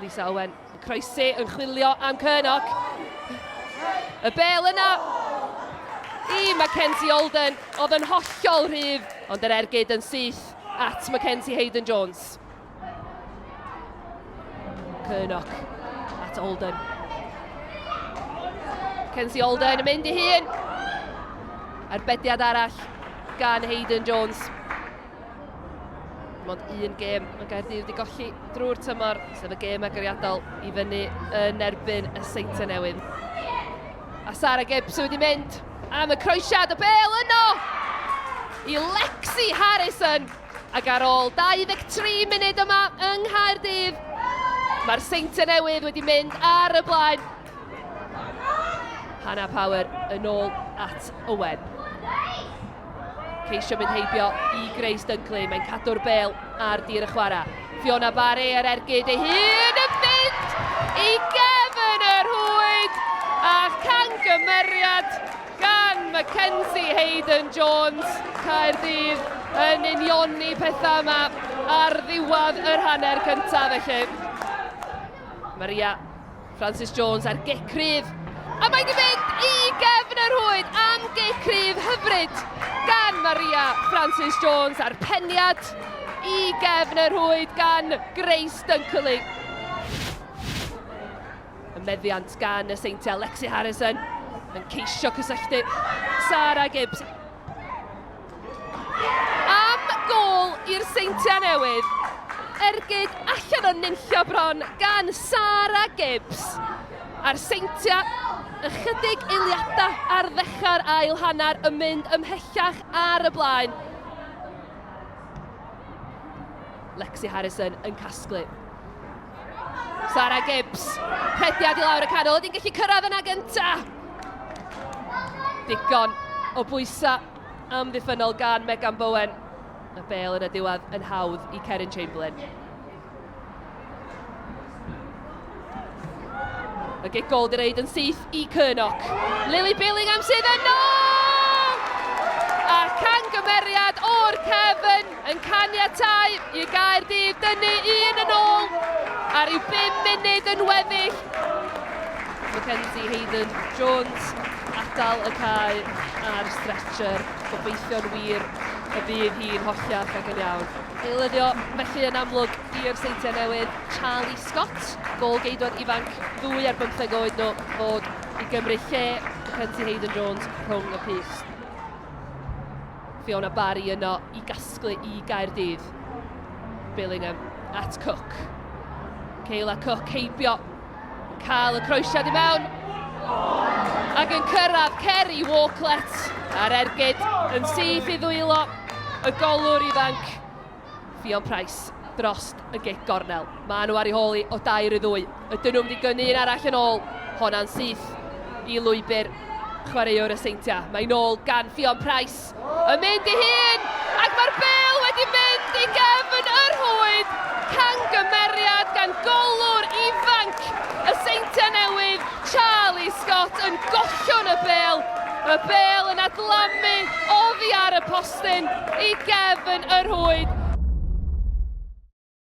Lisa Owen yn croesi, yn chwilio am Curnock. Y bel yna i Mackenzie Alden, oedd yn hollol rhydd, ond yr ergyd yn syth at Mackenzie Hayden-Jones. Curnock at Alden. Mackenzie Alden yn mynd i hun. Arbediad arall gan Hayden Jones. Mond un gêm mae Gaerdydd wedi golli drwy'r tymor, sef y gêm agoriadol i fyny yn erbyn y Seintiau Newydd. A Sarah Gibbs sydd wedi mynd am y croesiad, y bel yno i Lexi Harrison. Ac ar ôl 23 munud yma yng Nghaerdydd, mae'r Seintiau Newydd wedi mynd ar y blaen. Hannah Power yn ôl at Owen. Ceisio mynd heibio i Grace Dunkley. Mae'n cadw'r bel ar dir y chwarae. Fiona Barry ar ergyd ei hun yn mynd i gefn y rhwyd a cangymeriad gan Mackenzie Hayden Jones. Caerdydd yn unioni pethau yma ar ddiwedd yr hanner cyntaf felly. Maria Francis Jones ar gic cryf. A mae wedi mynd i gefn y rhwyd am gic cryf hyfryd gan Maria Francis Jones a'r peniad i gefn y rhwyd gan Grace Dunkley. Y meddiant gan y Seintiau Lexi Harrison yn ceisio cysylltu Sarah Gibbs. Am gôl i'r Seintiau Newydd. Ergyd allan o nunlla bron gan Sarah Gibbs. A'r Seintiau ychydig eiliadau ar ddechrau'r ail hanner yn mynd ymhellach ar y blaen. Lexi Harrison yn casglu. Sarah Gibbs, rhediad i lawr y canol, ydy'n gallu cyrraedd yna gynta? Digon o bwysau amddiffynnol gan Megan Bowen. Y bel yn y diwedd yn hawdd i Keryn Chamberlain. Y gic gol di reid yn syth i Curnock. Lily Billingham sydd yno! A cangymeriad o'r cefn yn caniatáu i Gaerdydd dynnu un yn ôl ar ryw 5 munud yn weddill. Mackenzie Hayden Jones atal y cae ar stretcher. Gobeithio'n wir y bydd hi'n holliach ac yn iawn. Eilyddio felly yn amlwg i'r Seintiau Newydd, Charlie Scott, gôl-geidwad ifanc, ddwy ar bymtheg oed nhw, fod i gymryd lle Mackenzie Hayden Jones rhwng y pyst. Fiona Barry yno i gasglu i Gaerdydd. Billingham at Cook. Kayla Cook heibio. Cael y croesiad i mewn. Ac yn cyrraedd Kerry Walklett a'r ergyd yn syth i ddwylo y golwr ifanc Ffion Price drost y gic gornel. Maen nhw ar ei hôl i o dair i ddwy. Ydyn nhw'n mynd i gynnu un arall yn ôl? Honna'n syth i lwybr chwaraewr y Seintiau. Mae'n ôl gan Ffion Price. Yn mynd i hun, ac mae'r bel wedi mynd i gefn y rhwyd. Cangymeriad gan golwr ifanc y Seintiau Newydd, Charlie Scott yn gollwng y bel. Y bel yn adlamu oddi ar y postyn i gefn y rhwyd.